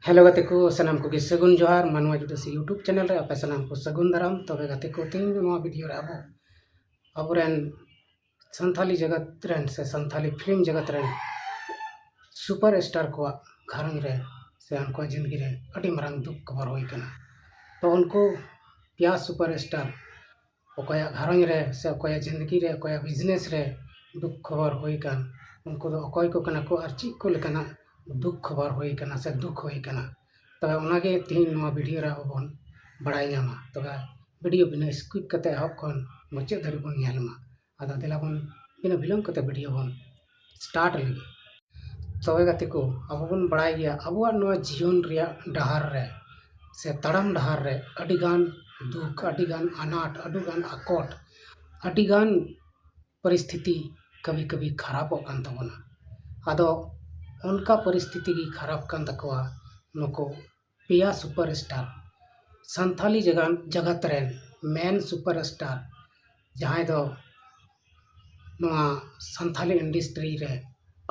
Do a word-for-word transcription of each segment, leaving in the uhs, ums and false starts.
Hello ᱜᱟᱛᱮ ᱠᱚ, ᱥᱟᱱᱟᱢ ᱠᱚᱜᱮ ᱥᱟᱹᱜᱩᱱ ᱡᱚᱦᱟᱨ᱾ ᱢᱟᱱᱣᱟ ᱡᱩᱰᱟᱹᱥᱤ YouTube ᱪᱮᱱᱮᱞ ᱨᱮ ᱟᱯᱮ ᱥᱟᱱᱟᱢ ᱠᱚ ᱥᱟᱹᱜᱩᱱ ᱫᱟᱨᱟᱢ᱾ ᱛᱚᱵᱮ ᱜᱟᱛᱮ ᱠᱚ, ᱛᱮᱦᱮᱧ ᱱᱚᱣᱟ ᱵᱷᱤᱰᱤᱭᱳ ᱨᱮ ᱟᱵᱚ ᱟᱵᱚᱨᱮᱱ ᱥᱟᱱᱛᱷᱟᱞᱤ ᱡᱟᱜᱟᱛ ᱨᱮᱱ ᱥᱮ ᱥᱟᱱᱛᱷᱟᱞᱤ ᱯᱷᱤᱞᱢ ᱡᱟᱜᱟᱛ ᱨᱮᱱ ᱥᱩᱯᱟᱨ ᱥᱴᱟᱨ ᱠᱚᱣᱟᱜ ᱜᱷᱟᱨᱚᱸᱡᱽ ᱨᱮ ᱥᱮ ᱩᱱᱠᱩᱣᱟᱜ ᱡᱤᱱᱫᱜᱤ ᱨᱮ ᱟᱹᱰᱤ ᱢᱟᱨᱟᱝ ᱫᱩᱠ ᱠᱷᱚᱵᱚᱨ ᱦᱩᱭ ᱠᱟᱱᱟ᱾ ᱛᱚ ᱩᱱᱠᱩ ᱯᱮᱭᱟ ᱥᱩᱯᱟᱨ ᱥᱴᱟᱨ ᱚᱠᱚᱭᱟᱜ ᱜᱷᱟᱨᱚᱸᱡᱽ ᱨᱮ ᱥᱮ ᱚᱠᱚᱭᱟᱜ ᱡᱤᱱᱫᱜᱤ ᱨᱮ, ᱚᱠᱚᱭᱟᱜ ᱵᱤᱡᱽᱱᱮᱥ ᱨᱮ ᱫᱩᱠ ᱠᱷᱚᱵᱚᱨ ᱦᱩᱭ ᱠᱟᱱ, ᱩᱱᱠᱩ ᱫᱚ ᱚᱠᱚᱭ ᱠᱚ ᱠᱟᱱᱟ ᱠᱚ ᱟᱨ ᱪᱮᱫ ᱠᱚ ᱞᱮᱠᱟᱱᱟᱜ ᱫᱩᱠ ᱠᱷᱚᱵᱚᱨ ᱦᱩᱭ ᱠᱟᱱᱟ ᱥᱮ ᱫᱩᱠ ᱦᱩᱭ ᱠᱟᱱᱟ? ᱛᱚᱵᱮ ᱚᱱᱟᱜᱮ ᱛᱮᱦᱮᱧ ᱱᱚᱣᱟ ᱵᱷᱤᱰᱤᱭᱳ ᱨᱮ ᱟᱵᱚ ᱵᱚᱱ ᱵᱟᱲᱟᱭ ᱧᱟᱢᱟ᱾ ᱛᱚᱵᱮ ᱵᱷᱤᱰᱤᱭᱳ ᱵᱤᱱᱟᱹ ᱥᱠᱤᱯ ᱠᱟᱛᱮ ᱮᱦᱚᱵ ᱠᱷᱚᱱ ᱢᱩᱪᱟᱹᱫ ᱫᱷᱟᱹᱨᱤᱡ ᱵᱚᱱ ᱧᱮᱞ ᱢᱟ᱾ ᱟᱫᱚ ᱫᱮᱞᱟ ᱵᱚᱱ ᱵᱤᱱᱟᱹ ᱵᱤᱞᱚᱢ ᱠᱟᱛᱮ ᱵᱷᱤᱰᱤᱭᱳ ᱵᱚᱱ ᱥᱴᱟᱨᱴ ᱞᱮᱜᱮ᱾ ᱛᱚᱵᱮ ᱜᱟᱛᱮ ᱠᱚ, ᱟᱵᱚ ᱵᱚᱱ ᱵᱟᱲᱟᱭ ᱜᱮᱭᱟ ᱟᱵᱚᱣᱟᱜ ᱱᱚᱣᱟ ᱡᱤᱭᱚᱱ ᱨᱮᱭᱟᱜ ᱰᱟᱦᱟᱨ ᱨᱮ ᱥᱮ ᱛᱟᱲᱟᱢ ᱰᱟᱦᱟᱨ ᱨᱮ ᱟᱹᱰᱤᱜᱟᱱ ᱫᱩᱠ, ᱟᱹᱰᱤᱜᱟᱱ ᱟᱱᱟᱴ, ᱟᱹᱰᱤᱜᱟᱱ ᱟᱠᱚᱴ, ᱟᱹᱰᱤᱜᱟᱱ ᱯᱚᱨᱤᱥᱛᱷᱤᱛᱤ ᱠᱟᱵᱷᱤ ᱠᱟᱵᱷᱤ ᱠᱷᱟᱨᱟᱯᱚᱜ ᱠᱟᱱ ᱛᱟᱵᱚᱱᱟ᱾ ᱟᱫᱚ ᱚᱱᱠᱟ ᱯᱚᱨᱤᱥᱛᱷᱤᱛᱤ ᱜᱮ ᱠᱷᱟᱨᱟᱯ ᱠᱟᱱ ᱛᱟᱠᱚᱣᱟ ᱱᱩᱠᱩ ᱯᱮᱭᱟ ᱥᱩᱯᱟᱨ ᱥᱴᱟᱨ, ᱥᱟᱱᱛᱷᱟᱞᱤ ᱡᱟᱜᱟᱱ ᱡᱟᱜᱟᱛ ᱨᱮᱱ ᱢᱮᱱ ᱥᱩᱯᱟᱨ ᱥᱴᱟᱨ, ᱡᱟᱦᱟᱸᱭ ᱫᱚ ᱱᱚᱣᱟ ᱥᱟᱱᱛᱷᱟᱞᱤ ᱤᱱᱰᱟᱥᱴᱨᱤ ᱨᱮ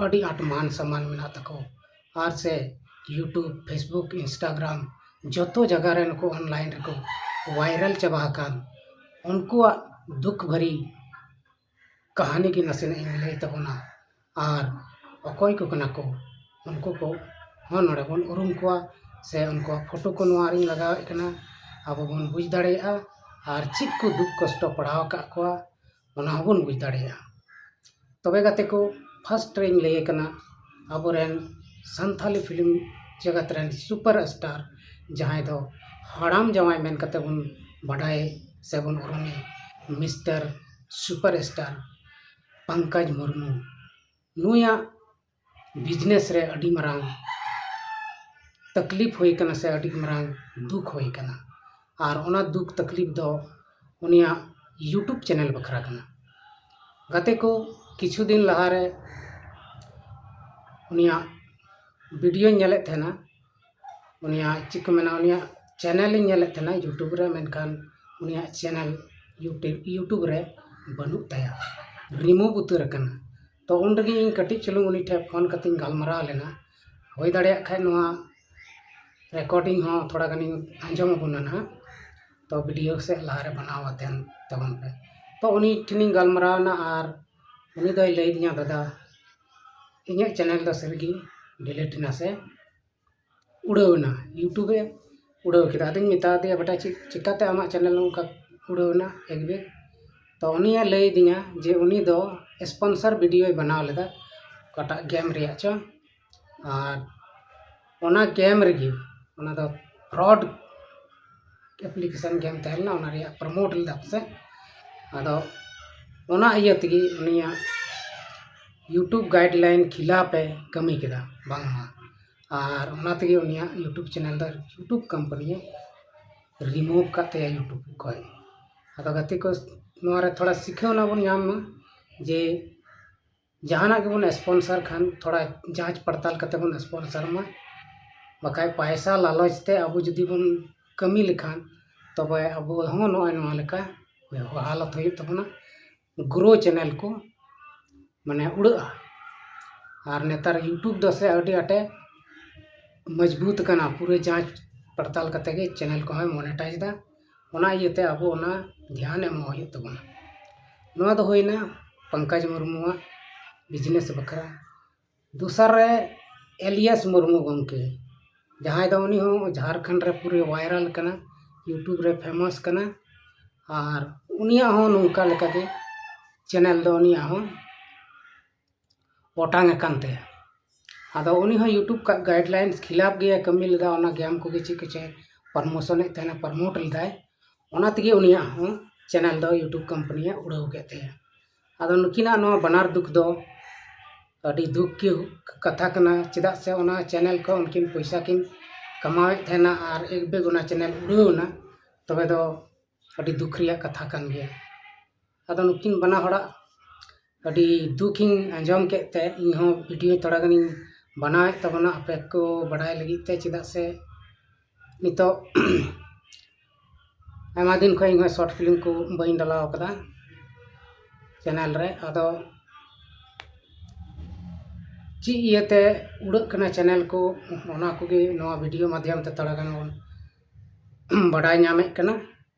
ᱟᱹᱰᱤ ᱟᱸᱴ ᱢᱟᱱ ᱥᱚᱢᱢᱟᱱ ᱢᱮᱱᱟᱜ ᱛᱟᱠᱚ, ᱟᱨ ᱥᱮ YouTube, Facebook, Instagram ᱡᱚᱛᱚ ᱡᱟᱭᱜᱟ ᱨᱮ ᱱᱩᱠᱩ ᱚᱱᱞᱟᱭᱤᱱ ᱨᱮᱠᱚ ᱵᱷᱟᱭᱨᱟᱞ ᱪᱟᱵᱟ ᱟᱠᱟᱱ, ᱩᱱᱠᱩᱣᱟᱜ ᱫᱩᱠ ᱵᱷᱟᱹᱨᱤ ᱠᱟᱹᱦᱱᱤ ᱜᱮ ᱱᱟᱥᱮᱱᱟᱜ ᱤᱧ ᱞᱟᱹᱭ ᱛᱟᱵᱚᱱᱟ᱾ ᱟᱨ ᱚᱠᱚᱭ ᱠᱚ ᱠᱟᱱᱟ ᱠᱚ, ᱩᱱᱠᱩ ᱠᱚ ᱦᱚᱸ ᱱᱚᱰᱮ ᱵᱚᱱ ᱩᱨᱩᱢ ᱠᱚᱣᱟ ᱥᱮ ᱩᱱᱠᱩᱣᱟᱜ ᱯᱷᱳᱴᱳ ᱠᱚ ᱱᱚᱣᱟ ᱨᱤᱧ ᱞᱟᱜᱟᱣᱮᱫ ᱠᱟᱱᱟ, ᱟᱵᱚ ᱵᱚᱱ ᱵᱩᱡᱽ ᱫᱟᱲᱮᱭᱟᱜᱼᱟ᱾ ᱟᱨ ᱪᱮᱫ ᱠᱚ ᱫᱩᱠ ᱠᱚᱥᱴᱚ ᱯᱟᱲᱟᱣ ᱟᱠᱟᱫ ᱠᱚᱣᱟ, ᱚᱱᱟ ᱦᱚᱸᱵᱚᱱ ᱵᱩᱡᱽ ᱫᱟᱲᱮᱭᱟᱜᱼᱟ᱾ ᱛᱚᱵᱮ ᱜᱟᱛᱮ ᱠᱚ, ᱯᱷᱟᱥᱴ ᱨᱮᱧ ᱞᱟᱹᱭ ᱠᱟᱱᱟ ᱟᱵᱚᱨᱮᱱ ᱥᱟᱱᱛᱷᱟᱞᱤ ᱯᱷᱤᱞᱢ ᱡᱮᱜᱟᱛ ᱨᱮᱱ ᱥᱩᱯᱟᱨ ᱥᱴᱟᱨ, ᱡᱟᱦᱟᱸᱭ ᱫᱚ ᱦᱟᱲᱟᱢ ᱡᱟᱶᱟᱭ ᱢᱮᱱ ᱠᱟᱛᱮ ᱵᱚᱱ ᱵᱟᱰᱟᱭ ᱥᱮ ᱵᱚᱱ ᱩᱨᱩᱢᱮ, ᱢᱤᱥᱴᱟᱨ ᱥᱩᱯᱟᱨ ᱥᱴᱟᱨ ᱯᱚᱝᱠᱚᱡᱽ ᱢᱩᱨᱢᱩ᱾ ᱱᱩᱭᱟᱜ ᱵᱤᱡᱽᱱᱮᱥ ᱨᱮ ᱟᱹᱰᱤ ᱢᱟᱨᱟᱝ ᱛᱟᱠᱞᱤᱯ ᱦᱩᱭ ᱠᱟᱱᱟ ᱥᱮ ᱟᱹᱰᱤ ᱢᱟᱨᱟᱝ ᱫᱩᱠ ᱦᱩᱭ ᱠᱟᱱᱟ᱾ ᱟᱨ ᱚᱱᱟ ᱫᱩᱠ ᱛᱟᱠᱞᱤᱯ ᱫᱚ ᱩᱱᱤᱭᱟᱜ YouTube ᱪᱮᱱᱮᱞ ᱵᱟᱠᱷᱨᱟ ᱠᱟᱱᱟ᱾ ᱜᱟᱛᱮ ᱠᱚ, ᱠᱤᱪᱷᱩ ᱫᱤᱱ ᱞᱟᱦᱟᱨᱮ ᱩᱱᱤᱭᱟᱜ ᱵᱷᱤᱰᱤᱭᱳᱧ ᱧᱮᱞᱮᱫ ᱛᱟᱦᱮᱱᱟ, ᱩᱱᱤᱭᱟᱜ ᱪᱮᱫ ᱠᱚ ᱢᱮᱱᱟ, ᱩᱱᱤᱭᱟᱜ ᱪᱮᱱᱮᱞᱤᱧ ᱧᱮᱞᱮᱫ ᱛᱟᱦᱮᱱᱟ YouTube ᱨᱮ, ᱢᱮᱱᱠᱷᱟᱱ ᱩᱱᱤᱭᱟᱜ ᱪᱮᱱᱮᱞ YouTube, YouTube ᱨᱮ ᱵᱟᱹᱱᱩᱜ ᱛᱟᱭᱟ, ᱨᱤᱢᱩᱵᱷ ᱩᱛᱟᱹᱨ ᱟᱠᱟᱱᱟ᱾ ᱛᱚ ᱩᱱ ᱨᱮᱜᱮ ᱤᱧ ᱠᱟᱹᱴᱤᱡ ᱪᱩᱞᱩᱝ ᱩᱱᱤ ᱴᱷᱮᱱ ᱯᱷᱳᱱ ᱠᱟᱛᱮᱧ ᱜᱟᱞᱢᱟᱨᱟᱣ ᱞᱮᱱᱟ᱾ ᱦᱩᱭ ᱫᱟᱲᱮᱭᱟᱜ ᱠᱷᱟᱡ ᱱᱚᱣᱟ recording ᱦᱚᱸ ᱛᱷᱚᱲᱟ ᱜᱟᱱᱤᱧ ᱟᱸᱡᱚᱢ ᱟᱵᱚᱱᱟ ᱱᱟᱦᱟᱜ᱾ ᱛᱚ video ᱥᱮᱫ ᱞᱟᱦᱟᱨᱮ ᱵᱮᱱᱟᱣ ᱟᱛᱮᱱ ᱛᱟᱵᱚᱱ ᱯᱮ᱾ ᱛᱚ ᱩᱱᱤ ᱴᱷᱮᱱᱤᱧ ᱜᱟᱞᱢᱟᱨᱟᱣ ᱮᱱᱟ ᱟᱨ ᱩᱱᱤ ᱫᱚᱭ ᱞᱟᱹᱭ ᱫᱤᱧᱟ, "ᱫᱟᱫᱟ, ᱤᱧᱟᱹᱜ channel ᱫᱚ ᱥᱟᱹᱨᱤᱜᱮ delete ᱮᱱᱟ ᱥᱮ ᱩᱲᱟᱹᱣ ᱮᱱᱟ, YouTube ᱮ ᱩᱲᱟᱹᱣ ᱠᱮᱫᱟ᱾" ᱟᱫᱚᱧ ᱢᱮᱛᱟ ᱫᱮᱭᱟ, "ᱵᱮᱴᱟ, ᱪᱮᱫ ᱪᱤᱠᱟᱹᱛᱮ ᱟᱢᱟᱜ channel ᱱᱚᱝᱠᱟ ᱩᱲᱟᱹᱣ ᱮᱱᱟ ᱮᱠᱵᱮ?" ᱛᱚ ᱩᱱᱤᱭᱮ ᱞᱟᱹᱭ ᱟᱹᱫᱤᱧᱟ ᱡᱮ ᱩᱱᱤ ᱫᱚ sponsor videoᱭ ᱵᱮᱱᱟᱣ ᱞᱮᱫᱟ, ᱚᱠᱟᱴᱟᱜ game ᱨᱮᱭᱟᱜ ᱪᱚ, ᱟᱨ ᱚᱱᱟ game ᱨᱮᱜᱮ, ᱚᱱᱟ ᱫᱚ fraud application game ᱛᱟᱦᱮᱸ ᱞᱮᱱᱟ, ᱚᱱᱟ ᱨᱮᱭᱟᱜ promote ᱞᱮᱫᱟ ᱠᱚ ᱥᱮ᱾ ᱟᱫᱚ ᱚᱱᱟ ᱤᱭᱟᱹ ᱛᱮᱜᱮ ᱩᱱᱤᱭᱟᱜ YouTube guideline ᱠᱷᱤᱞᱟᱯ ᱮ ᱠᱟᱹᱢᱤ ᱠᱮᱫᱟ ᱵᱟᱝᱢᱟ, ᱟᱨ ᱚᱱᱟ ᱛᱮᱜᱮ ᱩᱱᱤᱭᱟᱜ YouTube channel ᱫᱚ YouTube company ᱮ remove ᱠᱟᱜ ᱛᱟᱭᱟ YouTube ᱠᱷᱚᱱ᱾ ᱟᱫᱚ ᱜᱟᱛᱮ ᱠᱚ, ᱱᱚᱣᱟ ᱨᱮ ᱛᱷᱚᱲᱟ ᱥᱤᱠᱷᱟᱹᱣᱱᱟ ᱵᱚᱱ ᱧᱟᱢ ᱢᱟ ᱡᱮ ᱡᱟᱦᱟᱱᱟᱜ ᱜᱮᱵᱚᱱ sponsor ᱠᱷᱟᱱ ᱛᱷᱚᱲᱟ ᱡᱟᱸᱪ ᱯᱟᱲᱛᱟᱞ ᱠᱟᱛᱮ ᱵᱚᱱ sponsor ᱢᱟ, ᱵᱟᱠᱷᱟᱡ ᱯᱟᱭᱥᱟ ᱞᱟᱞᱚᱪ ᱛᱮ ᱟᱵᱚ ᱡᱩᱫᱤ ᱵᱚᱱ ᱠᱟᱹᱢᱤ ᱞᱮᱠᱷᱟᱱ, ᱛᱚᱵᱮ ᱟᱵᱚ ᱦᱚᱸ ᱱᱚᱜᱼᱚᱭ ᱱᱚᱣᱟ ᱞᱮᱠᱟ ᱦᱟᱞᱚᱛ ᱦᱩᱭᱩᱜ ᱛᱟᱵᱚᱱᱟ, grow channel ᱠᱚ ᱢᱟᱱᱮ ᱩᱲᱟᱹᱜᱼᱟ᱾ ᱟᱨ ᱱᱮᱛᱟᱨ YouTube ᱫᱚ ᱥᱮ ᱟᱹᱰᱤ ᱟᱸᱴᱮ ᱢᱚᱡᱽᱵᱩᱛ ᱠᱟᱱᱟ, ᱯᱩᱨᱟᱹ ᱡᱟᱸᱪ ᱯᱟᱲᱛᱟᱞ ᱠᱟᱛᱮ ᱜᱮ channel ᱠᱚᱦᱚᱸᱭ monetize ᱮᱫᱟ᱾ ᱚᱱᱟ ᱤᱭᱟᱹᱛᱮ ᱟᱵᱚ ᱚᱱᱟ ᱫᱷᱮᱭᱟᱱ ᱮᱢᱚᱜ ᱦᱩᱭᱩᱜ ᱛᱟᱵᱚᱱᱟ᱾ ᱱᱚᱣᱟ ᱫᱚ ᱦᱩᱭᱱᱟ ᱯᱚᱝᱠᱚᱡᱽ ᱢᱩᱨᱢᱩᱣᱟᱜ business ᱵᱟᱠᱷᱨᱟ᱾ ᱫᱚᱥᱟᱨ ᱨᱮ ᱮᱞᱤᱭᱟᱥ ᱢᱩᱨᱢᱩ ᱜᱚᱢᱠᱮ, ᱡᱟᱦᱟᱸᱭ ᱫᱚ ᱩᱱᱤ ᱦᱚᱸ ᱡᱷᱟᱲᱠᱷᱚᱸᱰ ᱨᱮ ᱯᱩᱨᱟᱹ viral ᱠᱟᱱᱟ, YouTube ᱨᱮ famous ᱠᱟᱱᱟ, ᱟᱨ ᱩᱱᱤᱭᱟᱜ ᱦᱚᱸ ᱱᱚᱝᱠᱟ ᱞᱮᱠᱟᱜᱮ channel ᱫᱚ ᱩᱱᱤᱭᱟᱜ ᱦᱚᱸ ᱚᱴᱟᱝ ᱟᱠᱟᱱ ᱛᱟᱭᱟ᱾ ᱟᱫᱚ ᱩᱱᱤ ᱦᱚᱸ YouTube ᱠᱟᱜ guidelines ᱠᱷᱤᱞᱟᱯ ᱜᱮ ᱠᱟᱹᱢᱤ ᱞᱮᱫᱟ, ᱚᱱᱟ game ᱠᱚᱜᱮ ᱪᱮᱫ ᱠᱚᱪᱚᱭ promotion ᱮᱫ ᱛᱟᱦᱮᱱᱟ, promote ᱞᱮᱫᱟᱭ, ᱚᱱᱟ ᱛᱮᱜᱮ ᱩᱱᱤᱭᱟᱜ ᱦᱚᱸ channel ᱫᱚ YouTube company ᱮ ᱩᱲᱟᱹᱣ ᱠᱮᱫ ᱛᱟᱭᱟ᱾ ᱟᱫᱚ ᱱᱩᱠᱤᱱᱟᱜ ᱱᱚᱣᱟ ᱵᱟᱱᱟᱨ ᱫᱩᱠ ᱫᱚ ᱟᱹᱰᱤ ᱫᱩᱠ ᱜᱮ ᱠᱟᱛᱷᱟ ᱠᱟᱱᱟ, ᱪᱮᱫᱟᱜ ᱥᱮ ᱚᱱᱟ channel ᱠᱷᱚᱱ ᱩᱱᱠᱤᱱ ᱯᱚᱭᱥᱟ ᱠᱤᱱ ᱠᱟᱢᱟᱣᱮᱫ ᱛᱟᱦᱮᱱᱟ ᱟᱨ ᱮᱠ ᱵᱮᱜᱽ ᱚᱱᱟ channel ᱩᱲᱟᱹᱣ ᱮᱱᱟ, ᱛᱚᱵᱮ ᱫᱚ ᱟᱹᱰᱤ ᱫᱩᱠ ᱨᱮᱭᱟᱜ ᱠᱟᱛᱷᱟ ᱠᱟᱱ ᱜᱮᱭᱟ᱾ ᱟᱫᱚ ᱱᱩᱠᱤᱱ ᱵᱟᱱᱟ ᱦᱚᱲᱟᱜ ᱟᱹᱰᱤ ᱫᱩᱠ ᱤᱧ ᱟᱸᱡᱚᱢ ᱠᱮᱫ ᱛᱮ ᱤᱧ ᱦᱚᱸ video ᱛᱷᱚᱲᱟ ᱜᱟᱱᱤᱧ ᱵᱮᱱᱟᱣᱮᱫ ᱛᱟᱵᱚᱱᱟ ᱟᱯᱮ ᱠᱚ ᱵᱟᱰᱟᱭ ᱞᱟᱹᱜᱤᱫ ᱛᱮ, ᱪᱮᱫᱟᱜ ᱥᱮ ᱱᱤᱛᱚᱜ ᱟᱭᱢᱟ ᱫᱤᱱ ᱠᱷᱚᱱ ᱤᱧ ᱦᱚᱸ short film ᱠᱚ ᱵᱟᱹᱧ ᱰᱟᱞᱟᱣ ᱟᱠᱟᱫᱟ channel ᱨᱮ᱾ ᱟᱫᱚ ᱪᱮᱫ ᱤᱭᱟᱹᱛᱮ ᱩᱲᱟᱹᱜ ᱠᱟᱱᱟ ᱪᱮᱱᱮᱞ ᱠᱚ, ᱚᱱᱟ ᱠᱚᱜᱮ ᱱᱚᱣᱟ ᱵᱷᱤᱰᱤᱭᱳ ᱢᱟᱫᱽᱫᱷᱚᱢ ᱛᱮ ᱛᱷᱚᱲᱟ ᱜᱟᱱ ᱵᱚᱱ ᱵᱟᱰᱟᱭ ᱧᱟᱢᱮᱫ ᱠᱟᱱᱟ᱾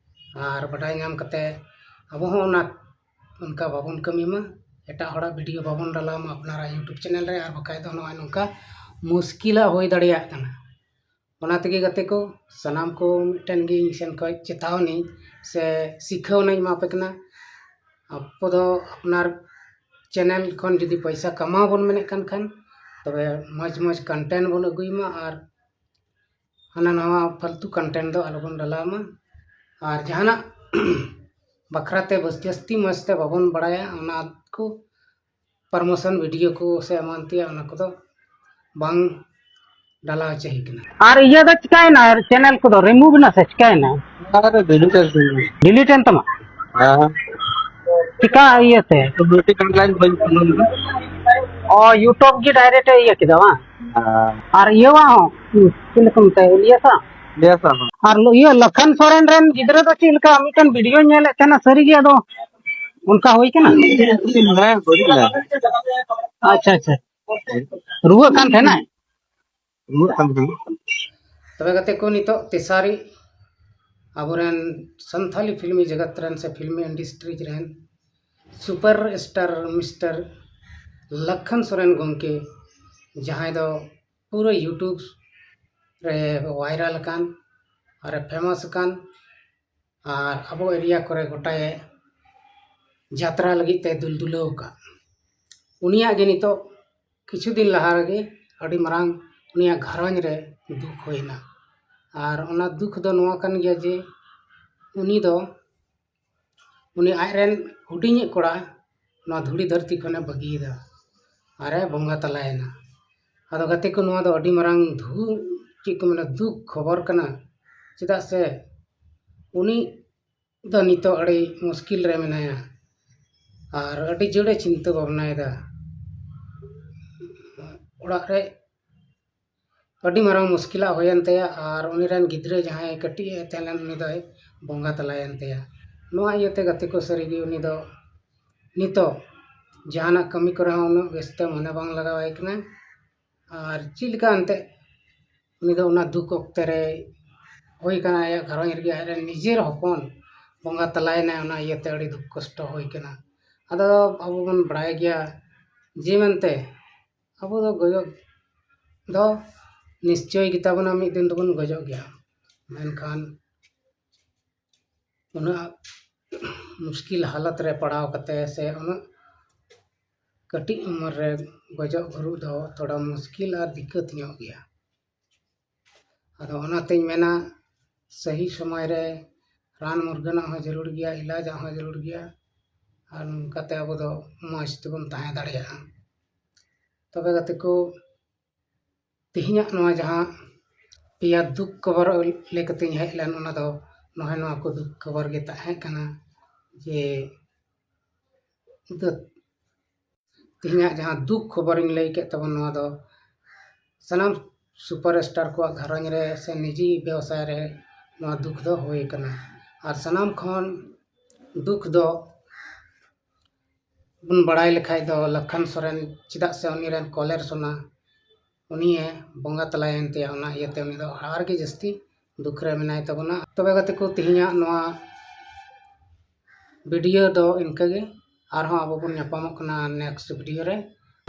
ᱟᱨ ᱵᱟᱰᱟᱭ ᱧᱟᱢ ᱠᱟᱛᱮ ᱟᱵᱚ ᱦᱚᱸ ᱚᱱᱟ ᱚᱱᱠᱟ ᱵᱟᱵᱚᱱ ᱠᱟᱹᱢᱤ ᱢᱟ, ᱮᱴᱟᱜ ᱦᱚᱲᱟᱜ ᱵᱷᱤᱰᱤᱭᱳ ᱵᱟᱵᱚᱱ ᱰᱟᱞᱟᱣ ᱢᱟ ᱟᱯᱱᱟᱨᱟᱜ ᱭᱩᱴᱩᱵᱽ ᱪᱮᱱᱮᱞ ᱨᱮ, ᱟᱨ ᱵᱟᱠᱷᱟᱡ ᱫᱚ ᱱᱚᱜᱼᱚᱭ ᱱᱚᱝᱠᱟ ᱢᱩᱥᱠᱤᱞᱟᱜ ᱦᱩᱭ ᱫᱟᱲᱮᱭᱟᱜ ᱠᱟᱱᱟ᱾ ᱚᱱᱟ ᱛᱮᱜᱮ ᱜᱟᱛᱮ ᱠᱚ, ᱥᱟᱱᱟᱢ ᱠᱚ ᱢᱤᱫᱴᱮᱱ ᱜᱮ ᱤᱧ ᱥᱮᱱ ᱠᱷᱚᱱ ᱪᱮᱛᱟᱣᱱᱤ ᱥᱮ ᱥᱤᱠᱷᱟᱹᱣᱱᱟᱧ ᱮᱢᱟ ᱯᱮ ᱠᱟᱱᱟ᱾ ᱟᱵᱚ ᱫᱚ ᱟᱯᱱᱟᱨ ᱪᱮᱱᱮᱞ ᱠᱷᱚᱱ ᱡᱩᱫᱤ ᱯᱚᱭᱥᱟ ᱠᱟᱢᱟᱣ ᱵᱚᱱ ᱢᱮᱱᱮᱫ ᱠᱟᱱ ᱠᱷᱟᱱ, ᱛᱚᱵᱮ ᱢᱚᱡᱽ ᱢᱚᱡᱽ ᱠᱚᱱᱴᱮᱱᱴ ᱵᱚᱱ ᱟᱹᱜᱩᱭ ᱢᱟ ᱟᱨ ᱦᱟᱱᱟ ᱱᱟᱣᱟ ᱯᱷᱟᱞᱛᱩ ᱠᱚᱱᱴᱮᱱᱴ ᱫᱚ ᱟᱞᱚᱵᱚᱱ ᱰᱟᱞᱟᱣ ᱢᱟ᱾ ᱟᱨ ᱡᱟᱦᱟᱱᱟᱜ ᱵᱟᱠᱷᱨᱟᱛᱮ ᱵᱟᱥ ᱡᱟᱹᱥᱛᱤ ᱢᱚᱡᱽ ᱛᱮ ᱵᱟᱵᱚᱱ ᱵᱟᱲᱟᱭᱟ, ᱚᱱᱟ ᱠᱚ ᱯᱨᱚᱢᱳᱥᱚᱱ ᱵᱷᱤᱰᱤᱭᱳ ᱠᱚ ᱥᱮ ᱮᱢᱟᱱ ᱛᱮᱭᱟᱜ, ᱚᱱᱟ ᱠᱚᱫᱚ ᱵᱟᱝ ᱰᱟᱞᱟᱣ ᱦᱚᱪᱚ ᱦᱩᱭ ᱠᱟᱱᱟ᱾ ᱟᱨ ᱤᱭᱟᱹ ᱫᱚ ᱪᱤᱠᱟᱭᱮᱱᱟ? ᱪᱮᱱᱮᱞ ᱠᱚᱫᱚ ᱨᱤᱢᱩᱵᱷ ᱮᱱᱟ ᱥᱮ ᱪᱤᱠᱟᱭᱮᱱᱟ? ᱟᱨ ᱰᱤᱞᱤᱴ ᱮᱱ ᱛᱤᱧᱟ᱾ ᱰᱤᱞᱤᱴ ᱮᱱ ᱛᱟᱢᱟ? ᱦᱮᱸ᱾ ᱪᱤᱠᱟ ᱤᱭᱟᱹᱛᱮ? ᱚᱴᱳᱢᱮᱴᱤᱠ ᱚᱱᱞᱟᱭᱤᱱ ᱵᱟᱹᱧ ᱯᱷᱳᱱ ᱞᱮᱫᱟ᱾ ᱚ, ᱭᱩᱴᱩᱵᱽ ᱜᱮ ᱰᱟᱭᱨᱮᱠᱴ ᱮ ᱤᱭᱟᱹ ᱠᱮᱫᱟ ᱵᱟᱝ? ᱦᱮᱸ᱾ ᱟᱨ ᱤᱭᱟᱹᱣᱟᱜ ᱦᱚᱸ, ᱪᱮᱫ ᱞᱮᱠᱟ ᱢᱮᱛᱟᱭᱟ, ᱤᱞᱤᱭᱟᱥᱟ? ᱤᱞᱤᱭᱟᱥᱟ ᱦᱚᱸ᱾ ᱟᱨ ᱞᱚ-, ᱤᱭᱟᱹ ᱞᱚᱠᱷᱚᱱ ᱥᱚᱨᱮᱱ ᱨᱮᱱ ᱜᱤᱫᱽᱨᱟᱹ ᱫᱚ ᱪᱮᱫ ᱞᱮᱠᱟ? ᱢᱤᱫᱴᱮᱱ ᱵᱷᱤᱰᱤᱭᱳᱧ ᱧᱮᱞᱮᱫ ᱛᱟᱦᱮᱱᱟ, ᱥᱟᱹᱨᱤᱜᱮ ᱟᱫᱚ ᱚᱱᱠᱟ ᱦᱩᱭ ᱠᱟᱱᱟ? ᱦᱮᱸ, ᱦᱩᱭ ᱠᱟᱱᱟ᱾ ᱟᱪᱪᱷᱟ, ᱟᱪᱪᱷᱟ᱾ ᱨᱩᱣᱟᱹᱜ ᱠᱟᱱ ᱛᱟᱦᱮᱱᱟᱭ? ᱨᱩᱣᱟᱹᱜ ᱠᱟᱱ ᱛᱟᱦᱮᱱᱟ᱾ ᱛᱚᱵᱮ ᱜᱟᱛᱮ ᱠᱚ, ᱱᱤᱛᱚᱜ ᱛᱮᱥᱟᱨᱤᱡ ᱟᱵᱚᱨᱮᱱ ᱥᱟᱱᱛᱷᱟᱞᱤ ᱯᱷᱤᱞᱢᱤ ᱡᱮᱜᱟᱛ ᱨᱮᱱ ᱥᱮ ᱯᱷᱤᱞᱢᱤ ᱤᱱᱰᱟᱥᱴᱨᱤᱡᱽ ᱨᱮᱱ ᱥᱩᱯᱟᱨ ᱥᱴᱟᱨ ᱢᱤᱥᱴᱟᱨ ᱞᱚᱠᱷᱚᱱ ᱥᱚᱨᱮᱱ ᱜᱚᱢᱠᱮ, ᱡᱟᱦᱟᱸᱭ ᱫᱚ ᱯᱩᱨᱟᱹ ᱭᱩᱴᱩᱵᱽ ᱨᱮ ᱵᱷᱟᱭᱨᱟᱞ ᱟᱠᱟᱱ ᱟᱨ ᱯᱷᱮᱢᱟᱥ ᱟᱠᱟᱱ, ᱟᱨ ᱟᱵᱚ ᱮᱨᱤᱭᱟ ᱠᱚᱨᱮ ᱜᱚᱴᱟᱭ ᱡᱟᱛᱨᱟ ᱞᱟᱹᱜᱤᱫ ᱛᱮ ᱫᱩᱞ ᱫᱩᱞᱟᱹᱣ ᱟᱠᱟᱫ, ᱩᱱᱤᱭᱟᱜ ᱜᱮ ᱱᱤᱛᱚᱜ ᱠᱤᱪᱷᱩ ᱫᱤᱱ ᱞᱟᱦᱟ ᱨᱮᱜᱮ ᱟᱹᱰᱤ ᱢᱟᱨᱟᱝ ᱩᱱᱤᱭᱟᱜ ᱜᱷᱟᱨᱚᱸᱡᱽ ᱨᱮ ᱫᱩᱠ ᱦᱩᱭᱱᱟ᱾ ᱟᱨ ᱚᱱᱟ ᱫᱩᱠ ᱫᱚ ᱱᱚᱣᱟ ᱠᱟᱱ ᱜᱮᱭᱟ ᱡᱮ ᱩᱱᱤ ᱫᱚ, ᱩᱱᱤ ᱟᱡᱨᱮᱱ ᱦᱩᱰᱤᱧᱤᱡ ᱠᱚᱲᱟ ᱱᱚᱣᱟ ᱫᱷᱩᱲᱤ ᱫᱷᱟᱹᱨᱛᱤ ᱠᱷᱚᱱᱮ ᱵᱟᱹᱜᱤᱭᱮᱫᱟ ᱟᱨᱮ ᱵᱚᱸᱜᱟ ᱛᱟᱞᱟᱭᱮᱱᱟ᱾ ᱟᱫᱚ ᱜᱟᱛᱮ ᱠᱚ, ᱱᱚᱣᱟ ᱫᱚ ᱟᱹᱰᱤ ᱢᱟᱨᱟᱝ ᱫᱷᱩ-, ᱪᱮᱫ ᱠᱚ ᱢᱮᱱᱟ, ᱫᱩᱠ ᱠᱷᱚᱵᱚᱨ ᱠᱟᱱᱟ᱾ ᱪᱮᱫᱟᱜ ᱥᱮ ᱩᱱᱤ ᱫᱚ ᱱᱤᱛᱚᱜ ᱟᱹᱰᱤ ᱢᱩᱥᱠᱤᱞ ᱨᱮ ᱢᱮᱱᱟᱭᱟ ᱟᱨ ᱟᱹᱰᱤ ᱡᱳᱨᱮ ᱪᱤᱱᱛᱟᱹ ᱵᱷᱟᱵᱽᱱᱟᱭᱮᱫᱟ᱾ ᱚᱲᱟᱜ ᱨᱮ ᱟᱹᱰᱤ ᱢᱟᱨᱟᱝ ᱢᱩᱥᱠᱤᱞᱟᱜ ᱦᱩᱭᱮᱱ ᱛᱟᱭᱟ ᱟᱨ ᱩᱱᱤ ᱨᱮᱱ ᱜᱤᱫᱽᱨᱟᱹ ᱡᱟᱦᱟᱸᱭ ᱠᱟᱹᱴᱤᱡ ᱮ ᱛᱟᱦᱮᱸ ᱞᱮᱱ, ᱩᱱᱤ ᱫᱚᱭ ᱵᱚᱸᱜᱟ ᱛᱟᱞᱟᱭᱮᱱ ᱛᱟᱭᱟ᱾ ᱱᱚᱣᱟ ᱤᱭᱟᱹᱛᱮ ᱜᱟᱛᱮ ᱠᱚ, ᱥᱟᱹᱨᱤᱜᱮ ᱩᱱᱤ ᱫᱚ ᱱᱤᱛᱚᱜ ᱡᱟᱦᱟᱱᱟᱜ ᱠᱟᱹᱢᱤ ᱠᱚᱨᱮ ᱦᱚᱸ ᱩᱱᱟᱹᱜ ᱵᱮᱥᱛᱮ ᱢᱚᱱᱮ ᱵᱟᱝ ᱞᱟᱜᱟᱣᱟᱭ ᱠᱟᱱᱟ᱾ ᱟᱨ ᱪᱮᱫ ᱞᱮᱠᱟ ᱮᱱᱛᱮᱫ ᱩᱱᱤ ᱫᱚ ᱚᱱᱟ ᱫᱩᱠ ᱚᱠᱛᱮ ᱨᱮ ᱦᱩᱭ ᱠᱟᱱᱟ, ᱟᱭᱟᱜ ᱜᱷᱟᱨᱚᱸᱡᱽ ᱨᱮᱜᱮ ᱟᱡ ᱨᱮᱱ ᱱᱤᱡᱮᱨ ᱦᱚᱯᱚᱱ ᱵᱚᱸᱜᱟ ᱛᱟᱞᱟᱭᱮᱱᱟᱭ, ᱚᱱᱟ ᱤᱭᱟᱹᱛᱮ ᱟᱹᱰᱤ ᱫᱩᱠ ᱠᱚᱥᱴᱚ ᱦᱩᱭ ᱠᱟᱱᱟ᱾ ᱟᱫᱚ ᱟᱵᱚ ᱵᱚᱱ ᱵᱟᱲᱟᱭ ᱜᱮᱭᱟ ᱡᱮ ᱢᱮᱱᱛᱮ ᱟᱵᱚ ᱫᱚ ᱜᱚᱡᱚᱜ ᱫᱚ ᱱᱤᱥᱪᱚᱭ ᱜᱮᱛᱟ ᱵᱚᱱᱟ, ᱢᱤᱫ ᱫᱤᱱ ᱫᱚᱵᱚᱱ ᱜᱚᱡᱚᱜ ᱜᱮᱭᱟ᱾ ᱢᱮᱱᱠᱷᱟᱱ ᱩᱱᱟᱹᱜ ᱢᱩᱥᱠᱤᱞ ᱦᱟᱞᱚᱛ ᱨᱮ ᱯᱟᱲᱟᱣ ᱠᱟᱛᱮ ᱥᱮ ᱩᱱᱟᱹᱜ ᱠᱟᱹᱴᱤᱡ ᱩᱢᱮᱨ ᱨᱮ ᱜᱚᱡᱚᱜ ᱜᱩᱨᱩᱜ ᱫᱚ ᱛᱷᱚᱲᱟ ᱢᱩᱥᱠᱤᱞ ᱟᱨ ᱫᱤᱠᱠᱟᱹᱛ ᱧᱚᱜ ᱜᱮᱭᱟ᱾ ᱟᱫᱚ ᱚᱱᱟᱛᱤᱧ ᱢᱮᱱᱟ, ᱥᱟᱹᱦᱤ ᱥᱚᱢᱚᱭ ᱨᱮ ᱨᱟᱱ ᱢᱩᱨᱜᱟᱹᱱᱟᱜ ᱦᱚᱸ ᱡᱟᱹᱨᱩᱲ ᱜᱮᱭᱟ, ᱤᱞᱟᱡᱟᱜ ᱦᱚᱸ ᱡᱟᱹᱨᱩᱲ ᱜᱮᱭᱟ, ᱟᱨ ᱱᱚᱝᱠᱟᱛᱮ ᱟᱵᱚ ᱫᱚ ᱢᱚᱡᱽ ᱛᱮᱵᱚᱱ ᱛᱟᱦᱮᱸ ᱫᱟᱲᱮᱭᱟᱜᱼᱟ᱾ ᱛᱚᱵᱮ ᱜᱟᱛᱮ ᱠᱚ, ᱛᱮᱦᱮᱧᱟᱜ ᱱᱚᱣᱟ ᱡᱟᱦᱟᱸ ᱯᱮᱭᱟ ᱫᱩᱠ ᱠᱷᱚᱵᱚᱨ ᱞᱟᱹᱭ ᱠᱟᱛᱮᱧ ᱦᱮᱡ ᱞᱮᱱ, ᱚᱱᱟ ᱫᱚ ᱱᱚᱜᱼᱚᱭ ᱱᱚᱣᱟ ᱠᱚ ᱫᱩᱠ ᱠᱷᱚᱵᱚᱨ ᱜᱮ ᱛᱟᱦᱮᱸ ᱠᱟᱱᱟ ᱡᱮ ᱫᱟᱹ-, ᱛᱮᱦᱮᱧᱟᱜ ᱡᱟᱦᱟᱸ ᱫᱩᱠ ᱠᱷᱚᱵᱚᱨᱤᱧ ᱞᱟᱹᱭ ᱠᱮᱫ ᱛᱟᱵᱚᱱ, ᱱᱚᱣᱟ ᱫᱚ ᱥᱟᱱᱟᱢ ᱥᱩᱯᱟᱨ ᱥᱴᱟᱨ ᱠᱚᱣᱟᱜ ᱜᱷᱟᱨᱚᱸᱡᱽ ᱨᱮ ᱥᱮ ᱱᱤᱡᱤ ᱵᱮᱵᱽᱥᱟᱭ ᱨᱮ ᱱᱚᱣᱟ ᱫᱩᱠ ᱫᱚ ᱦᱩᱭ ᱠᱟᱱᱟ᱾ ᱟᱨ ᱥᱟᱱᱟᱢ ᱠᱷᱚᱱ ᱫᱩᱠ ᱫᱚ ᱵᱚᱱ ᱵᱟᱲᱟᱭ ᱞᱮᱠᱷᱟᱡ ᱫᱚ ᱞᱟᱠᱷᱟᱱ ᱥᱚᱨᱮᱱ, ᱪᱮᱫᱟᱜ ᱥᱮ ᱩᱱᱤ ᱨᱮᱱ ᱠᱚᱞᱮᱨ ᱥᱚᱱᱟ ᱩᱱᱤᱭᱮ ᱵᱚᱸᱜᱟ ᱛᱟᱞᱟᱭᱮᱱ ᱛᱮ, ᱚᱱᱟ ᱤᱭᱟᱹᱛᱮ ᱩᱱᱤ ᱫᱚ ᱟᱨ ᱜᱮ ᱡᱟᱹᱥᱛᱤ ᱫᱩᱠ ᱨᱮ ᱢᱮᱱᱟᱭ ᱛᱟᱵᱚᱱᱟ᱾ ᱛᱚᱵᱮ ᱜᱟᱛᱮ ᱠᱚ, ᱛᱮᱦᱮᱧᱟᱜ ᱱᱚᱣᱟ ᱵᱷᱤᱰᱤᱭᱳ ᱫᱚ ᱤᱱᱠᱟᱹ ᱜᱮ᱾ ᱟᱨᱦᱚᱸ ᱟᱵᱚ ᱵᱚᱱ ᱧᱟᱯᱟᱢᱚᱜ ᱠᱟᱱᱟ ᱱᱮᱠᱥᱴ ᱵᱷᱤᱰᱤᱭᱳ ᱨᱮ᱾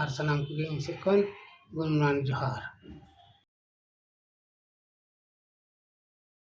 ᱟᱨ ᱥᱟᱱᱟᱢ ᱠᱚᱜᱮ ᱤᱧ ᱥᱮᱫ ᱠᱷᱚᱱ ᱜᱩᱱᱢᱟᱱ ᱡᱚᱦᱟᱨ᱾